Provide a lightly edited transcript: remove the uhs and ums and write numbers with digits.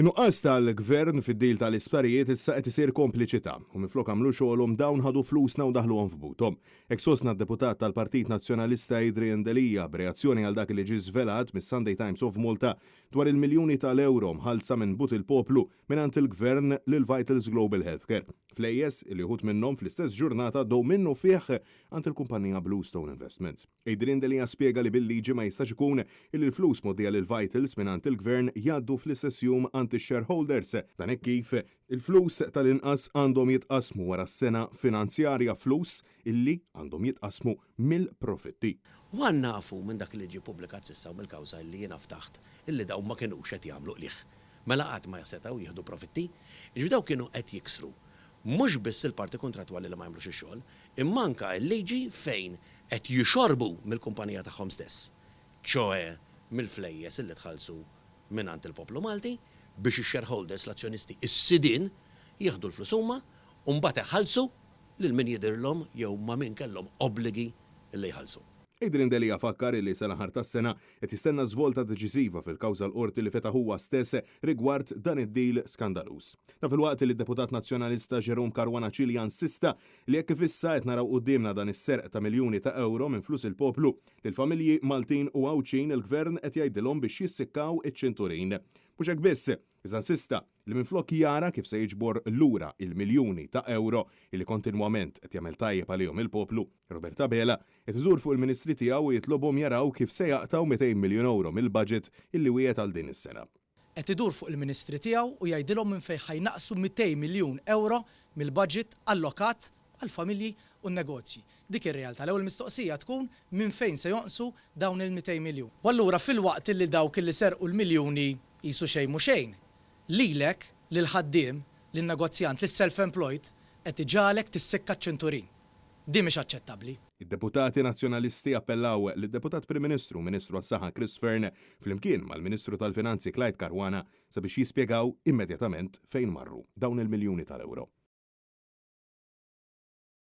In-nuqqas tal-Gvern fid-deal tal-isptarijiet issa qed isir kompliċità u minflok għamlu xogħolhom dawn ħadu flusna u daħluhom f'buthom. Hekk sostna d-Deputat tal-Partit Nazzjonalista Adrian Delia b'reazzjoni għal dak li ġie żvelat mis-Sunday Times of Malta dwar il-miljuni tal-ewro mħallsa minn but il-poplu mingħand il-Gvern lil Vitals Global Healthcare. Flejjes li uħud minnhom fl-istess ġurnata għaddew minnufih għand il-kumpanija Bluestone Investments. Adrian Delia spjega li bil-liġi ma jistax ikun illi l-flus mgħoddija lil Vitals mingħand il-Gvern jgħaddu fl-istess jum għand ix-shareholders. Dan hekk kif il-flus tal-inqas għandhom jitqassmu wara s-sena finanzjarja, flus illi għandhom jitqassmu mill-profitti. U għan nafu minn dak li ġie ppubblikat s'issa u mill-kawża illi jiena ftaħt illi dawn ma kinux qed jagħmlu qligħ. Mela qatt ma setgħu jieħdu profitti. Jiġifieri dawn kienu qed jiksru mhux biss il-parti kuntrattwali li ma jagħmlux ix-xogħol, imma anke l-liġi fejn qed jixorbu mill-kumpanija tagħhom stess, ċoe mill-flejjes illi tħallsu mingħand il-poplu Malti biex ix-shareholders, l-azzjonisti, is-sidien, jieħdu l-flus huma u mbagħad iħallsu lil min jidhirlhom jew ma' min kellhom obbligi li jħallsu. Adrian Delia fakkar illi sal-aħħar tas-sena qed jistenna żvolta deċiżiva fil-kawża l-Qorti li fetaħ huwa stess rigward dan id-deal skandaluż. Dan filwaqt li d-Deputat Nazzjonalista Jerome Caruana Cilia insista li hekk kif issa qed naraw quddiemna dan is-serq ta' miljuni ta' ewro minn flus il-poplu, lill-familji Maltin u Għawdxin il-Gvern qed jgħidilhom biex jissikkaw iċ-ċinturin. Mhux hekk biss, iżda insista li minflok jara kif se jiġbor lura il-miljuni ta' ewro illi kontinwament qed jagħmel tajjeb għalihom il-poplu, Robert Abela qed idur fuq il-Ministri tiegħu u jitlobhom jaraw kif se jaqtgħu 200 miljun ewro mill-budget illi wiegħed għal din is-sena. Qed idur fuq il-Ministri tiegħu u jgħidilhom minn fejn ħa jnaqqsu 200 miljun ewro mill-budget allokat għall-familji u n-negozji. Dik ir-realtà. L-ewwel mistoqsija tkun minn fejn se jonqsu dawn il-200 miljun. U allura filwaqt illi dawk illi serqu l-miljuni qisu xejn mhu xejn, lilek, lill-ħaddiem, lin-negozjant, lis-self-employed qed iġagħlek tissikka ċ-ċinturin. Din mhix aċċettabbli. Id-Deputati Nazzjonalisti appellaw lid-Deputat Prim Ministru u Ministru għas-Saħħa Chris Fearne flimkien mal-Ministru tal-Finanzi Clyde Caruana sabiex jispjegaw immedjatament fejn marru dawn il-miljuni tal-ewro.